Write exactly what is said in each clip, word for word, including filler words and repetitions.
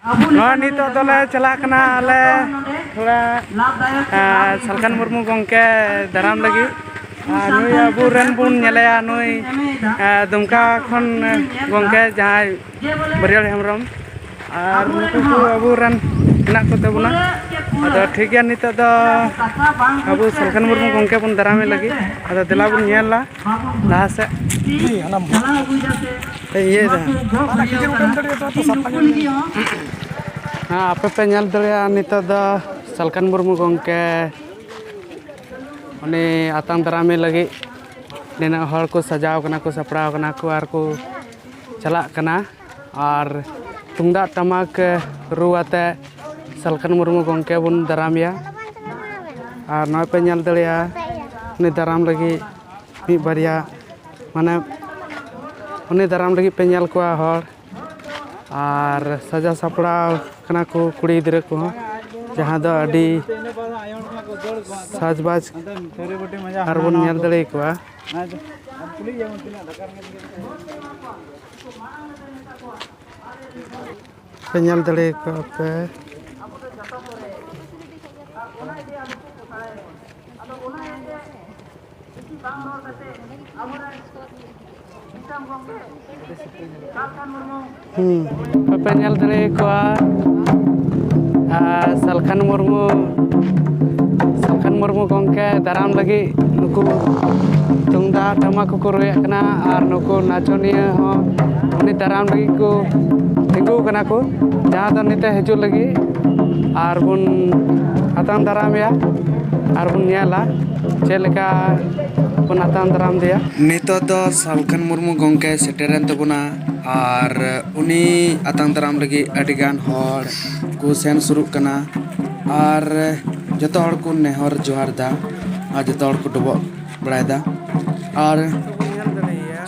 ᱱᱚᱣᱟ ᱱᱤᱛᱚᱜ ᱫᱚᱞᱮ ᱪᱟᱞᱟᱜ ᱠᱟᱱᱟ ᱟᱞᱮ ᱛᱷᱚᱲᱟ, ᱮᱸ, ᱥᱟᱞᱠᱷᱟᱱ ᱢᱩᱨᱢᱩ ᱜᱚᱢᱠᱮ ᱫᱟᱨᱟᱢ ᱞᱟᱹᱜᱤᱫ᱾ ᱟᱨ ᱱᱩᱭ ᱟᱵᱚᱨᱮᱱ ᱵᱚᱱ ᱧᱮᱞᱮᱭᱟ, ᱱᱩᱭ, ᱮᱸ, ᱫᱩᱢᱠᱟ ᱠᱷᱚᱱ, ᱮᱸ, ᱜᱚᱢᱠᱮ ᱡᱟᱦᱟᱸᱭ ᱵᱟᱹᱨᱭᱟᱹᱲ ᱦᱮᱢᱵᱨᱚᱢ᱾ ᱟᱨ ᱱᱩᱠᱩ ᱠᱚ ᱟᱵᱚᱨᱮᱱ ᱢᱮᱱᱟᱜ ᱠᱚ ᱛᱟᱵᱚᱱᱟ᱾ ᱟᱫᱚ ᱴᱷᱤᱠ ᱜᱮᱭᱟ, ᱱᱤᱛᱚᱜ ᱫᱚ ᱟᱵᱚ ᱥᱟᱞᱠᱷᱟᱱ ᱢᱩᱨᱢᱩ ᱜᱚᱢᱠᱮ ᱵᱚᱱ ᱫᱟᱨᱟᱢᱮ ᱞᱟᱹᱜᱤᱫ᱾ ᱟᱫᱚ ᱫᱮᱞᱟ ᱵᱚᱱ ᱧᱮᱞᱟ ᱞᱟᱦᱟ ᱥᱮᱫ᱾ ᱦᱟᱱᱟᱢ ᱤᱭᱟᱹᱭᱮᱫᱟ᱾ ᱦᱮᱸ, ᱟᱯᱮ ᱯᱮ ᱧᱮᱞ ᱫᱟᱲᱮᱭᱟᱜᱼᱟ, ᱱᱤᱛᱚᱜ ᱫᱚ ᱥᱟᱞᱠᱷᱟᱱ ᱢᱩᱨᱢᱩ ᱜᱚᱢᱠᱮ ᱩᱱᱤ ᱟᱛᱟᱝ ᱫᱟᱨᱟᱢᱮ ᱞᱟᱹᱜᱤᱫ ᱱᱤᱱᱟᱹᱜ ᱦᱚᱲ ᱠᱚ ᱥᱟᱡᱟᱣ ᱠᱟᱱᱟ ᱠᱚ, ᱥᱟᱯᱲᱟᱣ ᱠᱟᱱᱟ ᱠᱚ ᱟᱨ ᱠᱚ ᱪᱟᱞᱟᱜ ᱠᱟᱱᱟ᱾ ᱟᱨ ᱛᱩᱢᱫᱟᱜ ᱴᱟᱢᱟᱠ ᱨᱩ ᱟᱛᱮ ᱥᱟᱞᱠᱷᱟᱱ ᱢᱩᱨᱢᱩ ᱜᱚᱢᱠᱮ ᱵᱚᱱ ᱫᱟᱨᱟᱢᱮᱭᱟ᱾ ᱟᱨ ᱱᱚᱜᱼᱚᱭ ᱯᱮ ᱧᱮᱞ ᱫᱟᱲᱮᱭᱟᱜᱼᱟ, ᱩᱱᱤ ᱫᱟᱨᱟᱢ ᱞᱟᱹᱜᱤᱫ ᱢᱤᱫ ᱵᱟᱨᱭᱟ, ᱢᱟᱱᱮ, ᱩᱱᱤ ᱫᱟᱨᱟᱢ ᱞᱟᱹᱜᱤᱫ ᱯᱮ ᱧᱮᱞ ᱠᱚᱣᱟ ᱦᱚᱲ᱾ ᱟᱨ ᱥᱟᱡᱟᱣ ᱥᱟᱯᱲᱟᱣ ᱠᱟᱱᱟ ᱠᱚ ᱠᱩᱲᱤ ᱜᱤᱫᱽᱨᱟᱹ ᱠᱚᱦᱚᱸ, ᱡᱟᱦᱟᱸ ᱫᱚ ᱟᱹᱰᱤ ᱥᱟᱡᱽᱵᱟᱡᱽ ᱟᱨ ᱵᱚᱱ ᱧᱮᱞ ᱫᱟᱲᱮ ᱟᱠᱚᱣᱟ᱾ ᱯᱮ ᱧᱮᱞ ᱫᱟᱲᱮ ᱟᱠᱚᱣᱟ ᱯᱮ᱾ ᱦᱩᱸ᱾ ᱯᱮ ᱧᱮᱞ ᱫᱟᱲᱮ ᱟᱠᱚᱣᱟ, ᱟᱨ ᱥᱟᱞᱠᱷᱟᱱ ᱢᱩᱨᱢᱩ, ᱥᱟᱞᱠᱷᱟᱱ ᱢᱩᱨᱢᱩ ᱜᱚᱢᱠᱮ ᱫᱟᱨᱟᱢ ᱞᱟᱹᱜᱤᱫ ᱱᱩᱠᱩ ᱛᱩᱢᱫᱟᱜ ᱴᱟᱢᱟᱠ ᱠᱚᱠᱚ ᱨᱩᱭᱮᱫ ᱠᱟᱱᱟ ᱟᱨ ᱱᱩᱠᱩ ᱱᱟᱪᱚᱱᱤᱭᱟᱹ ᱦᱚᱸ ᱩᱱᱤ ᱫᱟᱨᱟᱢ ᱞᱟᱹᱜᱤᱫ ᱠᱚ ᱛᱤᱸᱜᱩ ᱠᱟᱱᱟ ᱠᱚ, ᱡᱟᱦᱟᱸ ᱫᱚ ᱱᱤᱛᱮ ᱦᱤᱡᱩᱜ ᱞᱟᱹᱜᱤᱫ ᱟᱨ ᱵᱚᱱ ᱟᱛᱟᱝ ᱫᱟᱨᱟᱢᱮᱭᱟ ᱟᱨ ᱵᱚᱱ ᱧᱮᱞᱟ ᱪᱮᱫ ᱞᱮᱠᱟ ᱵᱚᱱ ᱟᱛᱟᱝ ᱫᱟᱨᱟᱢ ᱫᱮᱭᱟ᱾ ᱱᱤᱛᱚᱜ ᱫᱚ ᱥᱟᱞᱠᱷᱟᱱ ᱢᱩᱨᱢᱩ ᱜᱚᱢᱠᱮ ᱥᱮᱴᱮᱨᱮᱱ ᱛᱟᱵᱚᱱᱟ ᱟᱨ ᱩᱱᱤ ᱟᱛᱟᱝ ᱫᱟᱨᱟᱢ ᱞᱟᱹᱜᱤᱫ ᱟᱹᱰᱤ ᱜᱟᱱ ᱦᱚᱲ ᱠᱚ ᱥᱮᱱ ᱥᱩᱨᱩᱜ ᱠᱟᱱᱟ ᱟᱨ ᱡᱚᱛᱚ ᱦᱚᱲ ᱠᱚ ᱱᱮᱦᱚᱨ ᱡᱚᱦᱟᱨ ᱫᱟ ᱟᱨ ᱡᱚᱛᱚ ᱦᱚᱲ ᱠᱚ ᱰᱚᱵᱚᱜ ᱵᱟᱲᱟᱭᱮᱫᱟ᱾ ᱟᱨ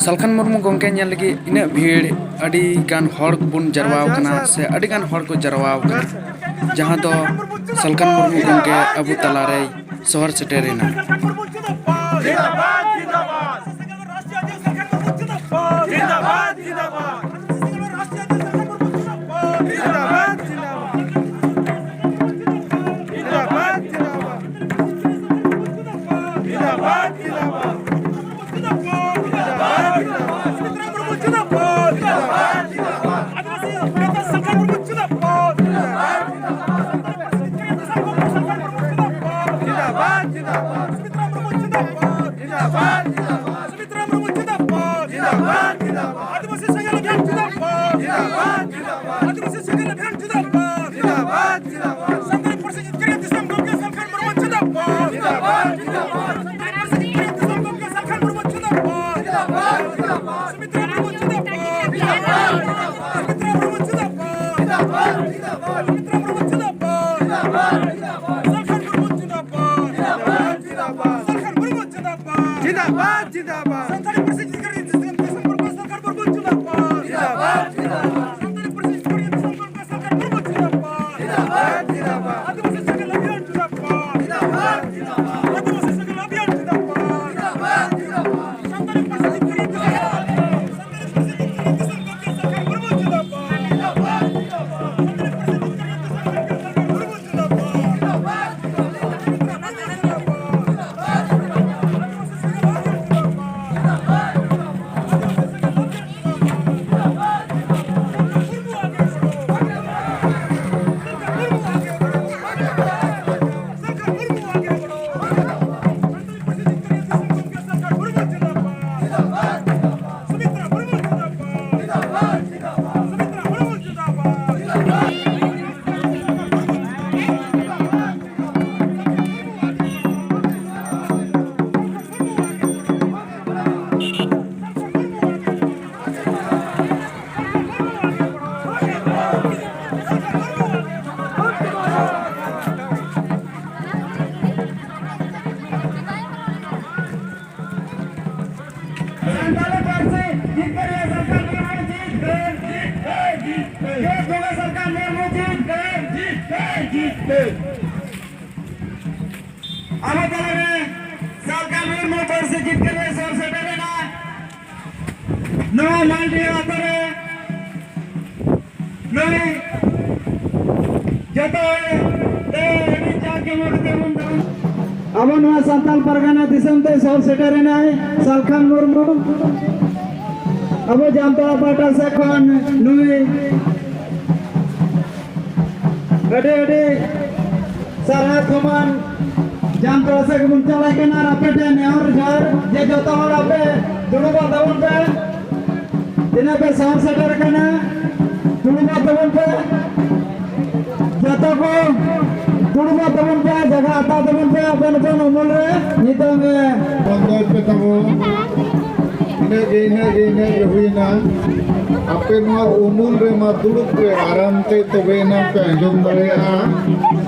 ᱥᱟᱞᱠᱷᱟᱱ ᱢᱩᱨᱢᱩ ᱜᱚᱢᱠᱮ ᱧᱮᱞ ᱞᱟᱹᱜᱤᱫ ᱤᱱᱟᱹᱜ ᱵᱷᱤᱲ, ᱟᱹᱰᱤ ᱜᱟᱱ ᱦᱚᱲ ᱵᱚᱱ ᱡᱟᱨᱣᱟ ᱟᱠᱟᱱᱟ ᱥᱮ ᱟᱹᱰᱤ ᱜᱟᱱ ᱦᱚᱲ ᱠᱚ ᱡᱟᱨᱣᱟ ᱟᱠᱟᱱᱟ, ᱡᱟᱦᱟᱸ ᱫᱚ ᱥᱟᱞᱠᱷᱟᱱ ᱢᱩᱨᱢᱩ ᱜᱚᱢᱠᱮ ᱟᱵᱚ ᱛᱟᱞᱟᱨᱮᱭ ᱥᱚᱦᱚᱨ ᱥᱮᱴᱮᱨᱮᱱᱟ᱾ ᱡᱤᱱᱫᱟᱵᱟᱫ, ᱡᱤᱱᱫᱟᱵᱟᱫ᱾ ᱥᱟᱱᱛᱟᱲᱤ ᱯᱟᱹᱨᱥᱤ ᱡᱤᱛᱠᱟᱹᱨᱤᱭᱟᱹ ᱫᱤᱥᱚᱢ ᱜᱚᱢᱠᱮ ᱥᱟᱞᱠᱷᱟᱱ ᱢᱩᱨᱢᱩ ᱡᱤᱱᱫᱟᱵᱟᱫ᱾ ᱡᱤᱱᱫᱟᱵᱟᱫ, ᱡᱤᱱᱫᱟᱵᱟᱫ᱾ ᱥᱟᱱᱛᱟᱲᱤ ᱯᱟᱹᱨᱥᱤ ᱡᱤᱛᱠᱟᱹᱨᱤᱭᱟᱹ ᱫᱤᱥᱚᱢ ᱜᱚᱢᱠᱮ ᱥᱟᱞᱠᱷᱟᱱ ᱢᱩᱨᱢᱩ ᱡᱤᱱᱫᱟᱵᱟᱫ᱾ ᱡᱤᱱᱫᱟᱵᱟᱫ, ᱡᱤᱱᱫᱟᱵᱟᱫ᱾ ᱥᱩᱢᱤᱛᱨᱟ ᱢᱩᱨᱢᱩ ᱡᱤᱱᱫᱟᱵᱟᱫ᱾ ᱡᱤᱱᱫᱟᱵᱟᱫ, ᱡᱤᱱᱫᱟᱵᱟᱫ᱾ ᱥᱩᱢᱤᱛᱨᱟ ᱢᱩᱨᱢᱩ ᱡᱤᱱᱫᱟᱵᱟᱫ᱾ ᱡᱤᱱᱫᱟᱵᱟᱫ, ᱡᱤᱱᱫᱟᱵᱟᱫ᱾ ᱥᱟᱞᱠᱷᱟᱱ ᱢᱩᱨᱢᱩ ᱡᱤᱱᱫᱟᱵᱟᱫ᱾ ᱡᱤᱱᱫᱟᱵᱟᱫ, ᱡᱤᱱᱫᱟᱵᱟᱫ᱾ ᱥᱟᱞᱠᱷᱟᱱ ᱢᱩᱨᱢᱩ ᱡᱤᱱᱫᱟᱵᱟᱫ᱾ ᱡᱤᱱᱫᱟᱵᱟᱫ, ᱡᱤᱱᱫᱟᱵᱟᱫ᱾ ᱥᱟᱱᱛᱟᱲᱤ ᱯᱟᱹᱨᱥᱤ ᱡᱤᱛᱠᱟᱹᱨᱤᱭᱟᱹ ᱫᱤᱥᱚᱢ ᱜᱚᱢᱠᱮ ᱥᱟᱞᱠᱷᱟᱱ ᱢᱩᱨᱢᱩ ᱡᱤᱱᱫᱟᱵᱟᱫ᱾ ᱡᱤᱱᱫᱟᱵᱟᱫ, ᱡᱤᱱᱫᱟᱵᱟᱫ᱾ ᱥᱟᱱᱛᱟᱲᱤ ᱯᱟᱹᱨᱥᱤ ᱡᱤᱛᱠᱟᱹᱨᱤᱭᱟᱹ ᱫᱤᱥᱚᱢ ᱜᱚᱢᱠᱮ ᱥᱟᱞᱠᱷᱟᱱ ᱢᱩᱨᱢᱩ ᱡᱤᱱᱫᱟᱵᱟᱫ᱾ ᱡᱤᱱᱫᱟᱵᱟᱫ, ᱡᱤᱱᱫᱟᱵᱟᱫ᱾ ᱟᱹᱫᱤᱵᱟᱹᱥᱤ ᱥᱮᱸᱜᱮᱞ ᱚᱵᱷᱤᱭᱟᱱ ᱡᱤᱱᱫᱟᱵᱟᱫ᱾ ᱡᱤᱱᱫᱟᱵᱟᱫ, ᱡᱤᱱᱫᱟᱵᱟᱫ᱾ ᱟᱹᱫᱤᱵᱟᱹᱥᱤ ᱥᱮᱸᱜᱮᱞ ᱚᱵᱷᱤᱭᱟᱱ ᱡᱤᱱᱫᱟᱵᱟᱫ᱾ ᱡᱤᱱᱫᱟᱵᱟᱫ, ᱡᱤᱱᱫᱟᱵᱟᱫ᱾ ᱥᱟᱱᱛᱟᱲᱤ ᱯᱟᱹᱨᱥᱤ ᱡᱤᱛᱠᱟᱹᱨᱤᱭᱟᱹ ᱫᱤᱥᱚᱢ, ᱥᱟᱱᱛᱟᱲᱤ ᱯᱟᱹᱨᱥᱤ ᱡᱤᱛᱠᱟᱹᱨᱤᱭᱟᱹ ᱫᱤᱥᱚᱢ ᱜᱚᱢᱠᱮ ᱥᱟᱞᱠᱷᱟᱱ ᱢᱩᱨᱢᱩ ᱡᱤᱱᱫᱟᱵᱟᱫ᱾ ᱡᱤᱱᱫᱟᱵᱟᱫ, ᱡᱤᱱᱫᱟᱵᱟᱫ᱾ ᱥᱟᱱᱛᱟᱲᱤ ᱯᱟᱹᱨᱥᱤ ᱡᱤᱛᱠᱟᱹᱨᱤᱭᱟᱹ ᱫᱤᱥᱚᱢ ᱜᱚᱢᱠᱮ ᱥᱟᱞᱠᱷᱟᱱ ᱢᱩᱨᱢᱩ ᱡᱤᱱᱫᱟᱵᱟᱫ᱾ ᱡᱤᱱᱫᱟᱵᱟᱫ, ᱡᱤᱱᱫᱟᱵᱟᱫ᱾ ᱥᱟᱱᱛᱟᱲᱤ ᱯᱟᱹᱨᱥᱤ ᱡᱤᱛᱠᱟᱹᱨᱤᱭᱟᱹ ᱥᱟᱞᱠᱷᱟᱱ ᱢᱩᱨᱢᱩ ᱡᱤᱛᱠᱟᱹᱨ, ᱡᱤᱛᱠᱟᱹᱨ, ᱡᱤᱛᱠᱟᱹᱨ᱾ ᱡᱳᱨ ᱜᱚᱜᱚ ᱥᱟᱞᱠᱷᱟᱱ ᱢᱩᱨᱢᱩ ᱡᱤᱛᱠᱟᱹᱨ, ᱡᱤᱛᱠᱟᱹᱨ, ᱡᱤᱛᱠᱟᱹᱨ᱾ ᱟᱵᱚ ᱛᱟᱞᱟᱨᱮ ᱥᱟᱞᱠᱷᱟᱱ ᱢᱩᱨᱢᱩ ᱯᱟᱹᱨᱥᱤ ᱡᱤᱛᱠᱟᱹᱨᱤᱭᱟᱹ ᱥᱚᱦᱚᱨ ᱥᱮᱴᱮᱨ ᱮᱱᱟ᱾ ᱱᱚᱣᱟ ᱢᱟᱞᱰᱤᱦᱟ ᱟᱛᱳ ᱨᱮ ᱱᱩᱭ ᱡᱚᱛᱚ ᱦᱚᱲ ᱛᱮ ᱟᱹᱰᱤ ᱡᱟᱠ ᱡᱚᱢᱚᱠ ᱠᱟᱛᱮ ᱵᱚᱱ ᱫᱟᱨᱟᱢ᱾ ᱟᱵᱚ ᱱᱚᱣᱟ ᱥᱟᱱᱛᱟᱲ ᱯᱟᱨᱜᱟᱱᱟ ᱫᱤᱥᱚᱢ ᱛᱮ ᱥᱚᱦᱚᱨ ᱥᱮᱴᱮᱨ ᱮᱱᱟᱭ ᱥᱟᱞᱠᱷᱟᱱ ᱢᱩᱨᱢᱩ᱾ ᱟᱵᱚ ᱡᱟᱢᱛᱟᱲᱟ ᱯᱟᱦᱴᱟ ᱥᱮᱫ ᱠᱷᱚᱱ ᱱᱩᱭ ᱟᱹᱰᱤ ᱟᱹᱰᱤ ᱥᱟᱨᱦᱟᱣ ᱛᱷᱩᱢᱟᱱ ᱡᱟᱢᱛᱟᱲᱟ ᱥᱮᱫ ᱜᱮᱵᱚᱱ ᱪᱟᱞᱟᱜ ᱠᱟᱱᱟ᱾ ᱟᱨ ᱟᱯᱮ ᱴᱷᱮᱱ ᱱᱮᱦᱚᱨ ᱡᱚᱦᱟᱨ ᱡᱮ ᱡᱚᱛᱚ ᱦᱚᱲ ᱟᱯᱮ ᱫᱩᱲᱩᱵᱚᱜ ᱛᱟᱵᱚᱱ ᱯᱮ, ᱛᱤᱱᱟᱹᱜ ᱯᱮ ᱥᱟᱦᱚᱨ ᱥᱮᱴᱮᱨ ᱟᱠᱟᱱᱟ ᱫᱩᱲᱩᱵᱚᱜ ᱛᱟᱵᱚᱱ ᱯᱮ᱾ ᱩᱢᱩᱞ ᱨᱮ ᱧᱤᱫᱟᱹ ᱢᱮ᱾ ᱵᱚᱱᱫᱚᱭ ᱯᱮ ᱛᱟᱵᱚ᱾ ᱤᱱᱟᱹᱜ ᱜᱮ, ᱤᱱᱟᱹᱜ ᱜᱮ, ᱤᱱᱟᱹᱜ ᱜᱮ ᱦᱩᱭᱱᱟ᱾ ᱟᱯᱮ ᱱᱚᱣᱟ ᱩᱢᱩᱞ ᱨᱮ ᱢᱟ ᱫᱩᱲᱩᱵ ᱯᱮ ᱟᱨᱟᱢ ᱛᱮ, ᱛᱚᱵᱮ ᱮᱱᱟᱝ ᱯᱮ ᱟᱸᱡᱚᱢ ᱫᱟᱲᱮᱭᱟᱜᱼᱟ᱾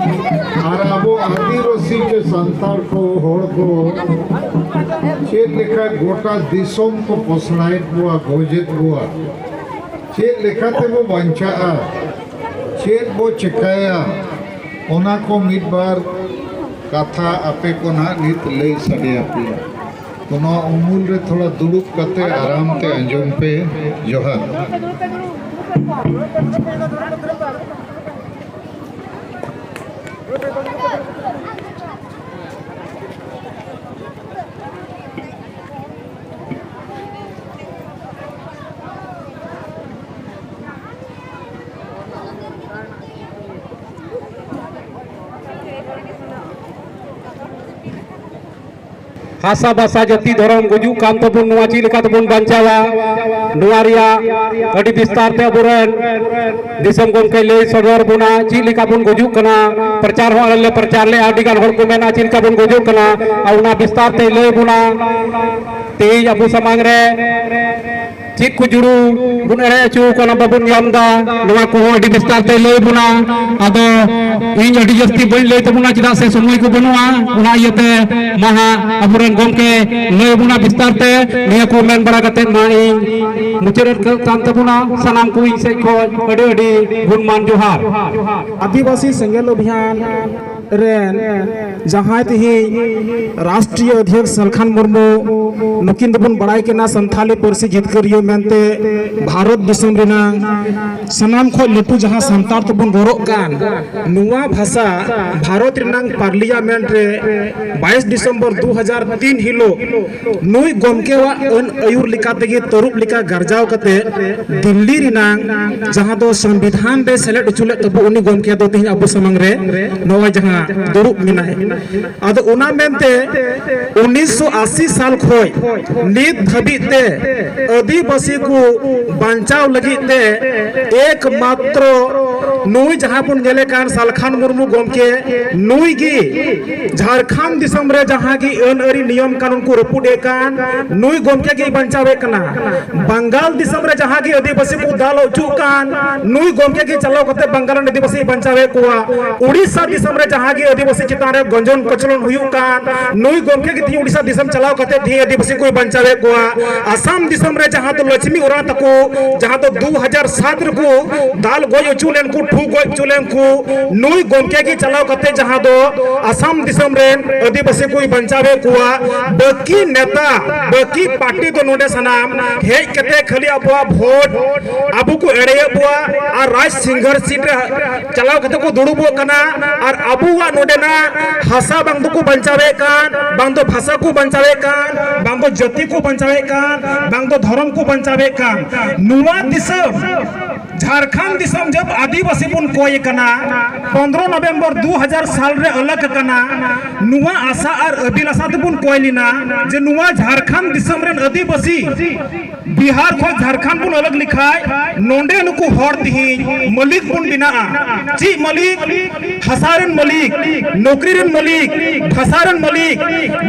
ᱟᱨ ᱟᱵᱚ ᱟᱹᱫᱤᱵᱟᱹᱥᱤ ᱥᱮ ᱥᱟᱱᱛᱟᱲ ᱠᱚ, ᱦᱚᱲ ᱠᱚ ᱪᱮᱫ ᱞᱮᱠᱟ ᱜᱚᱴᱟ ᱫᱤᱥᱚᱢ ᱠᱚ ᱯᱚᱥᱲᱟᱭᱮᱫ ᱵᱚᱣᱟ, ᱜᱚᱡᱮᱫ ᱵᱚᱣᱟ, ᱪᱮᱫ ᱞᱮᱠᱟ ᱛᱮᱵᱚ ᱵᱟᱧᱪᱟᱜᱼᱟ, ᱪᱮᱫ ᱵᱚ ᱪᱮᱠᱟᱭᱟ, ᱚᱱᱟ ᱠᱚ ᱢᱤᱫ ᱵᱟᱨ ᱠᱟᱛᱷᱟ ᱟᱯᱮ ᱠᱚ ᱱᱟᱦᱟᱜ ᱱᱤᱛ ᱞᱟᱹᱭ ᱥᱟᱰᱮ ᱟᱯᱮᱭᱟ᱾ ᱛᱚ, ᱱᱚᱣᱟ ᱩᱢᱩᱞ ᱨᱮ ᱛᱷᱚᱲᱟ ᱫᱩᱲᱩᱵ ᱠᱟᱛᱮ ᱟᱨᱟᱢ ᱛᱮ ᱟᱸᱡᱚᱢ ᱯᱮ᱾ ᱡᱚᱦᱟᱨ᱾ ᱦᱟᱥᱟ ᱵᱷᱟᱥᱟ, ᱡᱟᱹᱛᱤ, ᱫᱷᱚᱨᱚᱢ, ᱜᱩᱡᱩᱜ ᱠᱟᱱ ᱛᱟᱵᱚᱱ, ᱱᱚᱣᱟ ᱪᱮᱫ ᱞᱮᱠᱟ ᱛᱮᱵᱚᱱ ᱵᱟᱧᱪᱟᱣᱟ, ᱱᱚᱣᱟ ᱨᱮᱭᱟᱜ ᱟᱹᱰᱤ ᱵᱤᱥᱛᱟᱨ ᱛᱮ ᱟᱵᱚᱨᱮᱱ ᱫᱤᱥᱚᱢ ᱜᱚᱢᱠᱮ ᱞᱟᱹᱭ ᱥᱚᱫᱚᱨ ᱵᱚᱱᱟ, ᱪᱮᱫ ᱞᱮᱠᱟ ᱵᱚᱱ ᱜᱩᱡᱩᱜ ᱠᱟᱱᱟ᱾ ᱯᱨᱚᱪᱟᱨ ᱦᱚᱸ ᱟᱞᱮ ᱞᱮ ᱯᱨᱚᱪᱟᱨ ᱞᱮᱫᱼᱟ, ᱟᱹᱰᱤ ᱜᱟᱱ ᱦᱚᱲ ᱠᱚ ᱢᱮᱱᱟ, ᱪᱮᱫ ᱞᱮᱠᱟ ᱵᱚᱱ ᱜᱩᱡᱩᱜ ᱠᱟᱱᱟ, ᱟᱨ ᱚᱱᱟ ᱵᱤᱥᱛᱟᱨ ᱛᱮᱭ ᱞᱟᱹᱭ ᱵᱚᱱᱟ᱾ ᱛᱮᱦᱮᱧ ᱟᱵᱚ ᱥᱟᱢᱟᱝ ᱨᱮ ᱪᱮᱫ ᱠᱚ ᱡᱩᱲᱩ ᱵᱚᱱ ᱮᱲᱮ ᱦᱚᱪᱚ ᱠᱟᱱᱟ, ᱵᱟᱵᱚᱱ ᱧᱟᱢ ᱮᱫᱟ, ᱱᱚᱣᱟ ᱠᱚᱦᱚᱸ ᱟᱹᱰᱤ ᱵᱤᱥᱛᱟᱨ ᱛᱮᱭ ᱞᱟᱹᱭ ᱵᱚᱱᱟ᱾ ᱟᱫᱚ ᱤᱧ ᱟᱹᱰᱤ ᱡᱟᱹᱥᱛᱤ ᱵᱟᱹᱧ ᱞᱟᱹᱭ ᱛᱟᱵᱚᱱᱟ, ᱪᱮᱫᱟᱜ ᱥᱮ ᱥᱚᱢᱚᱭ ᱠᱚ ᱵᱟᱹᱱᱩᱜᱼᱟ᱾ ᱚᱱᱟ ᱤᱭᱟᱹᱛᱮ ᱢᱟ ᱦᱟᱸᱜ ᱟᱵᱚᱨᱮᱱ ᱜᱚᱢᱠᱮ ᱞᱟᱹᱭ ᱵᱚᱱᱟ ᱵᱤᱥᱛᱟᱨ ᱛᱮ᱾ ᱱᱤᱭᱟᱹ ᱠᱚ ᱢᱮᱱ ᱵᱟᱲᱟ ᱠᱟᱛᱮ ᱢᱟ ᱤᱧ ᱢᱩᱪᱟᱹᱫ ᱮᱫ ᱠᱟᱱ ᱛᱟᱵᱚᱱᱟ᱾ ᱥᱟᱱᱟᱢ ᱠᱚ ᱤᱧ ᱥᱮᱫ ᱠᱷᱚᱱ ᱟᱹᱰᱤ ᱟᱹᱰᱤ ᱜᱩᱱᱢᱟᱱ ᱡᱚᱦᱟᱨ᱾ ᱟᱹᱫᱤᱵᱟᱹᱥᱤ ᱥᱮᱸᱜᱮᱞ ᱚᱵᱷᱤᱭᱟᱱ ᱨᱮᱱ ᱡᱟᱦᱟᱸᱭ ᱛᱮᱦᱮᱧ ᱨᱟᱥᱴᱨᱤᱭᱚ ᱚᱫᱷᱭᱚᱠᱥ ᱥᱟᱞᱠᱷᱟᱱ ᱢᱩᱨᱢᱩ, ᱱᱩᱠᱤᱱ ᱫᱚᱵᱚᱱ ᱵᱟᱲᱟᱭ ᱠᱤᱱᱟ ᱥᱟᱱᱛᱷᱟᱞᱤ ᱯᱟᱹᱨᱥᱤ ᱡᱤᱛᱠᱟᱹᱨᱤᱭᱟᱹ ᱢᱮᱱᱛᱮ ᱵᱷᱟᱨᱚᱛ ᱫᱤᱥᱚᱢ ᱨᱮᱱᱟᱜ ᱥᱟᱱᱟᱢ ᱠᱷᱚᱱ ᱞᱟᱹᱴᱩ ᱡᱟᱦᱟᱸ ᱥᱟᱱᱛᱟᱲ ᱛᱮᱵᱚᱱ ᱨᱚᱨᱚᱜ ᱠᱟᱱ, ᱱᱚᱣᱟ ᱵᱷᱟᱥᱟ ᱵᱷᱟᱨᱚᱛ ᱨᱮᱱᱟᱜ ᱯᱟᱨᱞᱤᱭᱟᱢᱮᱱᱴ ᱨᱮ ᱵᱟᱭᱤᱥ ᱰᱤᱥᱮᱢᱵᱚᱨ ᱫᱩ ᱦᱟᱡᱟᱨ ᱛᱤᱱ ᱦᱤᱞᱳᱜ ᱱᱩᱭ ᱜᱚᱢᱠᱮᱣᱟᱜ ᱟᱹᱱ ᱟᱹᱭᱩᱨ ᱞᱮᱠᱟ ᱛᱮᱜᱮ ᱛᱟᱹᱨᱩᱵ ᱞᱮᱠᱟ ᱜᱟᱨᱡᱟᱣ ᱠᱟᱛᱮ ᱫᱤᱞᱞᱤ ᱨᱮᱱᱟᱜ ᱡᱟᱦᱟᱸ ᱫᱚ ᱥᱚᱝᱵᱤᱫᱷᱟᱱ ᱨᱮ ᱥᱮᱞᱮᱫ ᱦᱚᱪᱚ ᱞᱮᱫ ᱛᱟᱵᱚ ᱩᱱᱤ ᱜᱚᱢᱠᱮ ᱫᱚ ᱛᱮᱦᱮᱧ ᱟᱵᱚ ᱥᱟᱢᱟᱝ ᱨᱮ ᱱᱚᱜᱼᱚᱭ ᱡᱟᱦᱟᱸ ᱫᱩᱲᱩᱵ ᱢᱮᱱᱟᱭ᱾ ᱟᱫᱚ ᱚᱱᱟ ᱢᱮᱱᱛᱮ ᱩᱱᱤᱥᱥᱚ ᱟᱥᱤ ᱥᱟᱞ ᱠᱷᱚᱱ ᱱᱤᱛ ᱫᱷᱟᱹᱵᱤᱡ ᱛᱮ ᱟᱹᱫᱤᱵᱟᱹᱥᱤ ᱠᱚ ᱵᱟᱧᱪᱟᱣ ᱞᱟᱹᱜᱤᱫ ᱛᱮ ᱮᱠᱢᱟᱛᱨᱚ ᱱᱩᱭ ᱡᱟᱦᱟᱸ ᱵᱚᱱ ᱧᱮᱞᱮ ᱠᱟᱱ ᱥᱟᱞᱠᱷᱟᱱ ᱢᱩᱨᱢᱩ ᱜᱚᱢᱠᱮ, ᱱᱩᱭ ᱜᱮ ᱡᱷᱟᱲᱠᱷᱚᱸᱰ ᱫᱤᱥᱚᱢ ᱨᱮ ᱡᱟᱦᱟᱸ ᱜᱮ ᱟᱹᱱ ᱟᱹᱨᱤ ᱱᱤᱭᱚᱢ ᱠᱟᱹᱱᱩᱱ ᱠᱚ ᱨᱟᱹᱯᱩᱫ ᱮ ᱠᱟᱱ, ᱱᱩᱭ ᱜᱚᱢᱠᱮ ᱜᱮ ᱵᱟᱧᱪᱟᱣᱮ ᱠᱟᱱᱟ᱾ ᱵᱟᱝᱜᱟᱞ ᱫᱤᱥᱚᱢ ᱨᱮ ᱡᱟᱦᱟᱸ ᱜᱮ ᱟᱹᱫᱤᱵᱟᱹᱥᱤ ᱠᱚ ᱫᱟᱞ ᱦᱚᱪᱚᱜ ᱠᱟᱱ, ᱱᱩᱭ ᱜᱚᱢᱠᱮ ᱜᱮ ᱪᱟᱞᱟᱣ ᱠᱟᱛᱮ ᱵᱟᱝᱜᱟᱞ ᱨᱮᱱ ᱟᱹᱫᱤᱵᱟᱹᱥᱤ ᱵᱟᱧᱪᱟᱣᱮ ᱠᱚᱣᱟ᱾ ᱩᱲᱤᱥᱥᱟ ᱫᱤᱥᱚᱢ ᱨᱮ ᱡᱟᱦᱟᱸ ᱜᱮ ᱟᱹᱫᱤᱵᱟᱹᱥᱤ ᱪᱮᱛᱟᱱ ᱨᱮ ᱜᱚᱸᱡᱚᱱ ᱠᱚᱪᱞᱚᱱ ᱦᱩᱭᱩᱜ ᱠᱟᱱ, ᱱᱩᱭ ᱜᱚᱢᱠᱮ ᱜᱮ ᱛᱤᱦᱤᱧ ᱩᱲᱤᱥᱥᱟ ᱫᱤᱥᱚᱢ ᱪᱟᱞᱟᱣ ᱠᱟᱛᱮ ᱛᱤᱦᱤᱧ ᱟᱹᱫᱤᱵᱟᱹᱥᱤ ᱠᱚᱭ ᱵᱟᱧᱪᱟᱣᱮᱫ ᱠᱚᱣᱟ᱾ ᱟᱥᱟᱢ ᱫᱤᱥᱚᱢ ᱨᱮ ᱡᱟᱦᱟᱸ ᱫᱚ ᱞᱚᱪᱷᱢᱤ ᱳᱨᱟᱸᱣ ᱛᱟᱠᱚ, ᱡᱟᱦᱟᱸ ᱫᱚ ᱫᱩ ᱦᱟᱡᱟᱨ ᱥᱟᱛ ᱨᱮᱠᱚ ᱫᱟᱞ ᱜᱚᱡ ᱦᱚᱪᱚ ᱞᱮᱱ ᱠᱚ, ᱴᱷᱩ ᱜᱚᱡ ᱦᱚᱪᱚ ᱞᱮᱱ ᱠᱚ, ᱱᱩᱭ ᱜᱚᱢᱠᱮ ᱜᱮ ᱪᱟᱞᱟᱣ ᱠᱟᱛᱮ ᱡᱟᱦᱟᱸ ᱫᱚ ᱟᱥᱟᱢ ᱫᱤᱥᱚᱢ ᱨᱮᱱ ᱟᱹᱫᱤᱵᱟᱹᱥᱤ ᱠᱚᱭ ᱵᱟᱧᱪᱟᱣᱮᱫ ᱠᱚᱣᱟ᱾ ᱵᱟᱹᱠᱤ ᱱᱮᱛᱟ, ᱵᱟᱹᱠᱤ ᱯᱟᱨᱴᱤ ᱫᱚ ᱱᱚᱰᱮ ᱥᱟᱱᱟᱢ ᱦᱮᱡ ᱠᱟᱛᱮ ᱠᱷᱟᱹᱞᱤ ᱟᱵᱚᱣᱟᱜ ᱵᱷᱳᱴ, ᱟᱵᱚ ᱠᱚ ᱮᱲᱮᱭᱮᱫ ᱵᱚᱣᱟ ᱟᱨ ᱨᱟᱡᱽ ᱥᱤᱝᱜᱷᱟᱨ ᱥᱤᱴ ᱨᱮ ᱪᱟᱞᱟᱣ ᱠᱟᱛᱮ ᱠᱚ ᱫᱩᱲᱩᱵᱚᱜ ᱠᱟᱱᱟ ᱟᱨ ᱟᱵᱚᱣᱟᱜ ᱱᱚᱰᱮᱱᱟᱜ ᱦᱟᱥᱟ ᱵᱟᱝ ᱫᱚᱠᱚ ᱵᱟᱧᱪᱟᱣᱮᱫ ᱠᱟᱱ, ᱵᱟᱝ ᱫᱚ ᱵᱷᱟᱥᱟ ᱠᱚ ᱵᱟᱧᱪᱟᱣᱮᱫ ᱠᱟᱱ, ᱵᱟᱝ ᱫᱚ ᱡᱟᱹᱛᱤ ᱠᱚ ᱵᱟᱧᱪᱟᱣᱮᱫ ᱠᱟᱱ, ᱵᱟᱝ ᱫᱚ ᱫᱷᱚᱨᱚᱢ ᱠᱚ ᱵᱟᱧᱪᱟᱣᱮᱫ ᱠᱟᱱ᱾ ᱱᱚᱣᱟ ᱫᱤᱥᱚᱢ, ᱡᱷᱟᱲᱠᱷᱚᱸᱰ ᱫᱤᱥᱚᱢ ᱡᱚᱵ ᱟᱹᱫᱤᱵᱟᱹᱥᱤ ᱵᱚᱱ ᱠᱚᱭ ᱠᱟᱱᱟ, ᱯᱚᱱᱫᱽᱨᱚ ᱱᱚᱵᱷᱮᱢᱵᱚᱨ ᱫᱩ ᱦᱟᱡᱟᱨ ᱥᱟᱞ ᱨᱮ ᱟᱞᱟᱜ ᱠᱟᱱᱟ, ᱱᱚᱣᱟ ᱟᱥᱟ ᱟᱨ ᱟᱹᱵᱤᱞ ᱟᱥᱟ ᱛᱮᱵᱚᱱ ᱠᱚᱭ ᱞᱮᱱᱟ ᱡᱮ ᱱᱚᱣᱟ ᱡᱷᱟᱲᱠᱷᱚᱸᱰ ᱫᱤᱥᱚᱢ ᱨᱮᱱ ᱟᱹᱫᱤᱵᱟᱹᱥᱤ ᱵᱤᱦᱟᱨ ᱠᱷᱚᱱ ᱡᱷᱟᱲᱠᱷᱚᱸᱰ ᱵᱚᱱ ᱟᱞᱟᱜ ᱞᱮᱠᱷᱟᱡ ᱱᱚᱰᱮ ᱱᱩᱠᱩ ᱦᱚᱲ ᱛᱤᱦᱤᱧ ᱢᱟᱹᱞᱤᱠ ᱵᱚᱱ ᱵᱮᱱᱟᱜᱼᱟ᱾ ᱪᱮᱫ ᱢᱟᱹᱞᱤᱠ? ᱦᱟᱥᱟ ᱨᱮᱱ ᱢᱟᱹᱞᱤᱠ, ᱱᱚᱠᱨᱤ ᱨᱮᱱ ᱢᱟᱹᱞᱤᱠ, ᱵᱷᱟᱥᱟ ᱨᱮᱱ ᱢᱟᱹᱞᱤᱠ,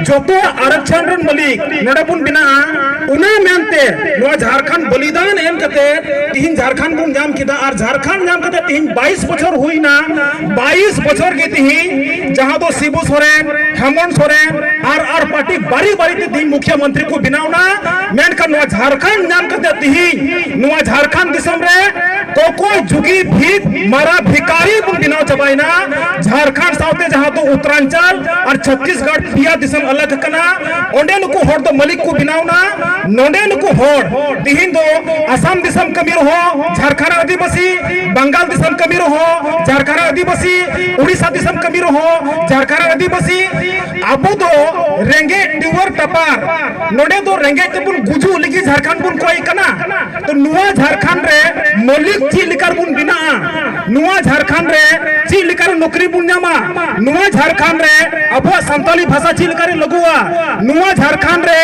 ᱡᱚᱛᱚ ᱟᱨᱚᱠᱪᱷᱚᱱ ᱨᱮᱱ ᱢᱟᱹᱞᱤᱠ ᱱᱚᱰᱮ ᱵᱚᱱ ᱵᱮᱱᱟᱜᱼᱟ᱾ ᱚᱱᱟ ᱢᱮᱱᱛᱮ ᱱᱚᱣᱟ ᱡᱷᱟᱲᱠᱷᱚᱸᱰ ᱵᱚᱞᱤᱫᱟᱱ ᱮᱢ ᱠᱟᱛᱮ ᱛᱤᱦᱤᱧ ᱡᱷᱟᱲᱠᱷᱚᱸᱰ ᱵᱚᱱ ᱧᱟᱢ ᱠᱮᱫᱟ ᱟᱨ ᱡᱷᱟᱲᱠᱷᱚᱸᱰ ᱧᱟᱢ ᱠᱟᱛᱮ ᱛᱤᱦᱤᱧ ᱵᱟᱭᱤᱥ ᱵᱚᱪᱷᱚᱨ ᱦᱩᱭᱱᱟ᱾ ᱵᱟᱭᱤᱥ ᱵᱚᱪᱷᱚᱨ ᱜᱮ ᱛᱤᱦᱤᱧ ᱡᱟᱦᱟᱸ ᱫᱚ ᱥᱤᱵᱩ ᱥᱚᱨᱮᱱ, ᱦᱮᱢᱚᱱᱛ ᱥᱚᱨᱮᱱ ᱟᱨ ᱟᱨ ᱯᱟᱨᱴᱤ ᱵᱟᱨᱤ ᱵᱟᱨᱤ ᱛᱮ ᱛᱤᱦᱤᱧ ᱢᱩᱠᱷᱭᱟᱹ ᱢᱚᱱᱛᱨᱤ ᱠᱚ ᱵᱮᱱᱟᱣ ᱮᱱᱟ᱾ ᱢᱮᱱᱠᱷᱟᱱ ᱱᱚᱣᱟ ᱡᱷᱟᱲᱠᱷᱚᱸᱰ ᱧᱟᱢ ᱠᱟᱛᱮ ᱛᱤᱦᱤᱧ ᱱᱚᱣᱟ ᱡᱷᱟᱲᱠᱷᱚᱸᱰ ᱫᱤᱥᱚᱢ ᱨᱮ ᱠᱚᱠᱚᱭ ᱡᱩᱜᱤ ᱵᱷᱤᱠ ᱢᱟᱨᱟ ᱵᱷᱤᱠᱟᱨᱤ ᱵᱚᱱ ᱵᱮᱱᱟᱣ ᱪᱟᱵᱟᱭᱮᱱᱟ᱾ ᱡᱷᱟᱲᱠᱷᱚᱸᱰ ᱥᱟᱶᱛᱮ ᱡᱟᱦᱟᱸ ᱫᱚ ᱩᱛᱛᱚᱨᱟᱧᱪᱚᱞ ᱟᱨ ᱪᱷᱚᱛᱤᱥᱜᱚᱲ ᱯᱮᱭᱟ ᱫᱤᱥᱚᱢ ᱟᱞᱟᱜ ᱠᱟᱱᱟ᱾ ᱚᱸᱰᱮ ᱱᱩᱠᱩ ᱦᱚᱲ ᱫᱚ ᱢᱟᱹᱞᱤᱠ ᱠᱚ ᱵᱮᱱᱟᱣ ᱮᱱᱟ᱾ ᱱᱚᱰᱮ ᱱᱩᱠᱩ ᱦᱚᱲ ᱛᱤᱦᱤᱧ ᱫᱚ ᱟᱥᱟᱢ ᱫᱤᱥᱚᱢ ᱠᱟᱹᱢᱤ ᱨᱮᱦᱚᱸ ᱡᱷᱟᱲᱠᱷᱚᱸᱰ ᱟᱹᱫᱤᱵᱟᱹᱥᱤ, ᱵᱟᱝᱜᱟᱞ ᱫᱤᱥᱚᱢ ᱠᱟᱹᱢᱤ ᱨᱮᱦᱚᱸ ᱡᱷᱟᱲᱠᱷᱚᱸᱰ ᱟᱹᱫᱤᱵᱟᱹᱥᱤ, ᱩᱲᱤᱥᱥᱟ ᱫᱤᱥᱚᱢ ᱠᱟᱹᱢᱤ ᱨᱮᱦᱚᱸ ᱡᱷᱟᱲᱠᱷᱚᱸᱰ ᱟᱹᱫᱤᱵᱟᱹᱥᱤ᱾ ᱟᱵᱚ ᱫᱚ ᱨᱮᱸᱜᱮᱡ ᱴᱩᱣᱟᱹᱨ ᱴᱟᱯᱟᱨ, ᱱᱚᱰᱮ ᱫᱚ ᱨᱮᱸᱜᱮᱡ ᱛᱮᱵᱚᱱ ᱜᱩᱡᱩᱜ ᱞᱟᱹᱜᱤᱫ ᱡᱷᱟᱲᱠᱷᱚᱸᱰ ᱵᱚᱱ ᱠᱚᱭ ᱠᱟᱱᱟ᱾ ᱛᱚ ᱱᱚᱣᱟ ᱡᱷᱟᱲᱠᱷᱚᱸᱰ ᱨᱮ ᱢᱟᱹᱞᱤᱠ ᱪᱮᱫ ᱞᱮᱠᱟ ᱨᱮᱵᱚᱱ ᱵᱮᱱᱟᱜᱼᱟ, ᱱᱚᱣᱟ ᱡᱷᱟᱲᱠᱷᱚᱸᱰ ᱨᱮ ᱪᱮᱫ ᱞᱮᱠᱟ ᱨᱮ ᱱᱚᱠᱨᱤ ᱧᱟᱢᱟ᱾ ᱱᱚᱣᱟ ᱡᱷᱟᱲᱠᱷᱚᱸᱰ ᱨᱮ ᱟᱵᱚᱣᱟᱜ ᱥᱟᱱᱛᱟᱞᱤ ᱵᱷᱟᱥᱟ ᱪᱮᱫ ᱞᱮᱠᱟᱨᱮ ᱞᱟᱹᱜᱩᱜᱼᱟ, ᱱᱚᱣᱟ ᱡᱷᱟᱲᱠᱷᱚᱸᱰ ᱨᱮ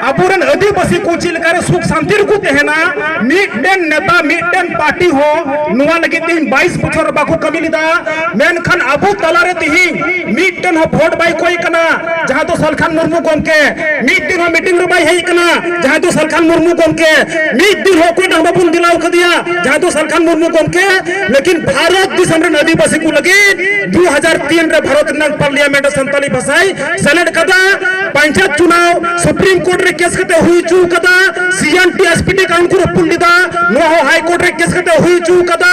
ᱟᱵᱚᱨᱮᱱ ᱟᱹᱫᱤᱵᱟᱹᱥᱤ ᱠᱚ ᱪᱮᱫ ᱞᱮᱠᱟᱨᱮ ᱥᱩᱠ ᱥᱟᱱᱛᱤ ᱨᱮᱠᱚ ᱛᱟᱦᱮᱱᱟ, ᱢᱤᱫᱴᱮᱱ ᱱᱮᱛᱟ, ᱢᱤᱫᱴᱮᱱ ᱯᱟᱨᱴᱤ ᱦᱚᱸ ᱱᱚᱣᱟ ᱞᱟᱹᱜᱤᱫ ᱛᱮᱦᱮᱧ ᱵᱟᱭᱤᱥ ᱵᱚᱪᱷᱚᱨ ᱵᱟᱠᱚ ᱠᱟᱹᱢᱤ ᱞᱮᱫᱟ᱾ ᱢᱮᱱᱠᱷᱟᱱ ᱟᱵᱚ ᱛᱟᱞᱟᱨᱮ ᱛᱮᱦᱮᱧ ᱢᱤᱫᱴᱮᱱ ᱦᱚᱸ ᱵᱷᱳᱴ ᱵᱟᱭ ᱠᱚᱭ ᱠᱟᱱᱟ, ᱡᱟᱦᱟᱸ ᱫᱚ ᱥᱟᱞᱠᱷᱟᱱ ᱢᱩᱨᱢᱩ ᱜᱚᱢᱠᱮ, ᱢᱤᱫ ᱫᱤᱱ ᱦᱚᱸ ᱢᱤᱴᱤᱝ ᱨᱮ ᱵᱟᱭ ᱦᱮᱡ ᱠᱟᱱᱟ, ᱡᱟᱦᱟᱸᱭ ᱫᱚ ᱥᱟᱞᱠᱷᱟᱱ ᱢᱩᱨᱢᱩ ᱜᱚᱢᱠᱮ, ᱢᱤᱫ ᱫᱤᱱ ᱦᱚᱸ ᱚᱠᱚᱭ ᱦᱚᱸ ᱵᱟᱵᱚᱱ ᱫᱮᱞᱟᱣ ᱠᱟᱫᱮᱭᱟ, ᱡᱟᱦᱟᱸᱭ ᱫᱚ ᱥᱟᱞᱠᱷᱟᱱ ᱢᱩᱨᱢᱩ ᱜᱚᱢᱠᱮ᱾ ᱞᱮᱠᱤᱱ ᱵᱷᱟᱨᱚᱛ ᱫᱤᱥᱚᱢ ᱨᱮᱱ ᱟᱹᱫᱤᱵᱟᱹᱥᱤ ᱠᱚ ᱞᱟᱹᱜᱤᱫ ᱫᱩ ᱦᱟᱡᱟᱨ ᱛᱤᱱ ᱨᱮ ᱵᱷᱟᱨᱚᱛ ᱨᱮᱱᱟᱜ ᱯᱟᱨᱞᱤᱭᱟᱢᱮᱱᱴ ᱨᱮ ᱥᱟᱱᱛᱟᱞᱤ ᱵᱷᱟᱥᱟᱭ ᱥᱮᱞᱮᱫ ᱠᱟᱫᱟ᱾ ᱯᱚᱧᱪᱟᱭᱮᱛ ᱪᱩᱱᱟᱣ ᱥᱩᱯᱨᱤᱢ ᱠᱳᱨᱴ ᱨᱮ ᱠᱮᱥ ᱠᱟᱛᱮ ᱦᱩᱭ ᱦᱚᱪᱚ ᱠᱟᱫᱟ, C N T S P T ᱠᱟᱣᱩᱱ ᱠᱚ ᱨᱟᱹᱯᱩᱫ ᱞᱮᱫᱟ, ᱱᱚᱣᱟ ᱦᱚᱸ ᱦᱟᱭ ᱠᱳᱨᱴ ᱨᱮ ᱠᱮᱥ ᱠᱟᱛᱮ ᱦᱩᱭ ᱦᱚᱪᱚ ᱠᱟᱫᱟ᱾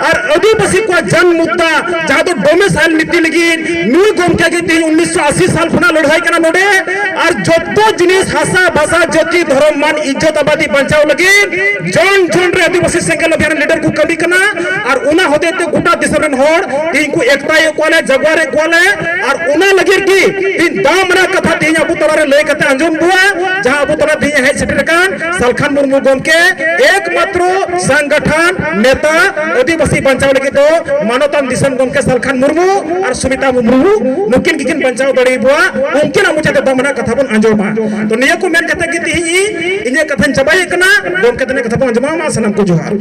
ᱟᱨ ᱟᱹᱫᱤᱵᱟᱹᱥᱤ ᱠᱚᱣᱟᱜ ᱡᱟᱱ ᱢᱩᱫᱽᱫᱟ, ᱡᱟᱦᱟᱸ ᱫᱚ ᱰᱚᱢᱮᱥᱟᱭᱤᱞ ᱱᱤᱛᱤ ᱞᱟᱹᱜᱤᱫ ᱱᱩᱭ ᱜᱚᱢᱠᱮ ᱜᱮ ᱛᱮᱦᱮᱧ ᱩᱱᱤᱥᱥᱚ ᱟᱥᱤ ᱥᱟᱞ ᱠᱷᱚᱱᱟᱜ ᱞᱟᱹᱲᱦᱟᱹᱭ ᱠᱟᱱᱟ ᱱᱚᱰᱮ᱾ ᱟᱨ ᱡᱚᱛᱚ ᱡᱤᱱᱤᱥ, ᱦᱟᱥᱟ, ᱵᱷᱟᱥᱟ, ᱡᱟᱹᱛᱤ, ᱫᱷᱚᱨᱚᱢ, ᱢᱟᱱ, ᱤᱡᱽᱡᱚᱛ, ᱟᱵᱟᱫᱤ ᱵᱟᱧᱪᱟᱣ ᱞᱟᱹᱜᱤᱫ ᱡᱚᱱ ᱡᱚᱱ ᱨᱮ ᱟᱹᱫᱤᱵᱟᱹᱥᱤ ᱥᱮᱸᱜᱮᱞ ᱚᱵᱷᱤᱭᱟᱱ ᱞᱤᱰᱟᱨ ᱠᱚ ᱠᱟᱹᱢᱤ ᱠᱟᱱᱟ᱾ ᱟᱨ ᱚᱱᱟ ᱦᱚᱛᱮᱡ ᱛᱮ ᱜᱚᱴᱟ ᱫᱤᱥᱚᱢ ᱨᱮᱱ ᱦᱚᱲ ᱛᱮᱦᱮᱧ ᱠᱚ ᱮᱠᱛᱟᱭᱮᱫ ᱠᱚᱣᱟ ᱞᱮ, ᱡᱟᱜᱣᱟᱨᱮᱫ ᱠᱚᱣᱟ ᱞᱮ᱾ ᱟᱨ ᱚᱱᱟ ᱞᱟᱹᱜᱤᱫ ᱜᱮ ᱛᱮᱦᱮᱧ ᱫᱟᱢ ᱨᱮᱱᱟᱜ ᱠᱟᱛᱷᱟ ᱛᱮᱦᱮᱧ ᱟᱵᱚ ᱛᱟᱞᱟᱨᱮ ᱞᱟᱹᱭ ᱠᱟᱛᱮ ᱟᱸᱡᱚᱢ ᱵᱚᱱᱟ, ᱡᱟᱦᱟᱸ ᱟᱵᱚ ᱛᱟᱞᱟ ᱛᱮᱦᱮᱧ ᱦᱮᱡ ᱥᱮᱴᱮᱨ ᱟᱠᱟᱱ ᱥᱟᱞᱠᱷᱟᱱ ᱢᱩᱨᱢᱩ ᱜᱚᱢᱠᱮ, ᱮᱠᱢᱟᱛᱨᱚ ᱥᱚᱝᱜᱚᱴᱷᱚᱱ ᱱᱮᱛᱟ, ᱟᱹᱫᱤᱵᱟᱹᱥᱤ ᱵᱟᱧᱪᱟᱣ ᱞᱟᱹᱜᱤᱫ ᱫᱚ ᱢᱟᱱᱚᱛᱟᱱ ᱫᱤᱥᱚᱢ ᱜᱚᱢᱠᱮ ᱥᱟᱞᱠᱷᱟᱱ ᱢᱩᱨᱢᱩ ᱟᱨ ᱥᱩᱢᱤᱛᱟ ᱢᱩᱨᱢᱩ, ᱱᱩᱠᱤᱱ ᱜᱮᱠᱤᱱ ᱵᱟᱧᱪᱟᱣ ᱫᱟᱲᱮᱭᱟᱵᱚᱣᱟ᱾ ᱩᱱᱠᱤᱱᱟᱜ ᱢᱚᱪᱟᱛᱮ ᱫᱟᱢ ᱨᱮᱱᱟᱜ ᱠᱟᱛᱷᱟ ᱵᱚᱱ ᱟᱸᱡᱚᱢᱟ᱾ ᱛᱚ, ᱱᱤᱭᱟᱹ ᱠᱚ ᱢᱮᱱ ᱠᱟᱛᱮ ᱜᱮ ᱛᱮᱦᱮᱧ ᱤᱧ ᱤᱧᱟᱹᱜ ᱠᱟᱛᱷᱟᱧ ᱪᱟᱵᱟᱭᱮᱫ ᱠᱟᱱᱟ᱾ ᱜᱚᱢᱠᱮ ᱛᱟᱹᱞᱤᱧᱟᱜ ᱠᱟᱛᱷᱟ ᱵᱚᱱ ᱟᱸᱡᱚᱢᱟ᱾ ᱢᱟ ᱥᱟᱱᱟᱢ ᱠᱚ ᱡᱚᱦᱟᱨ᱾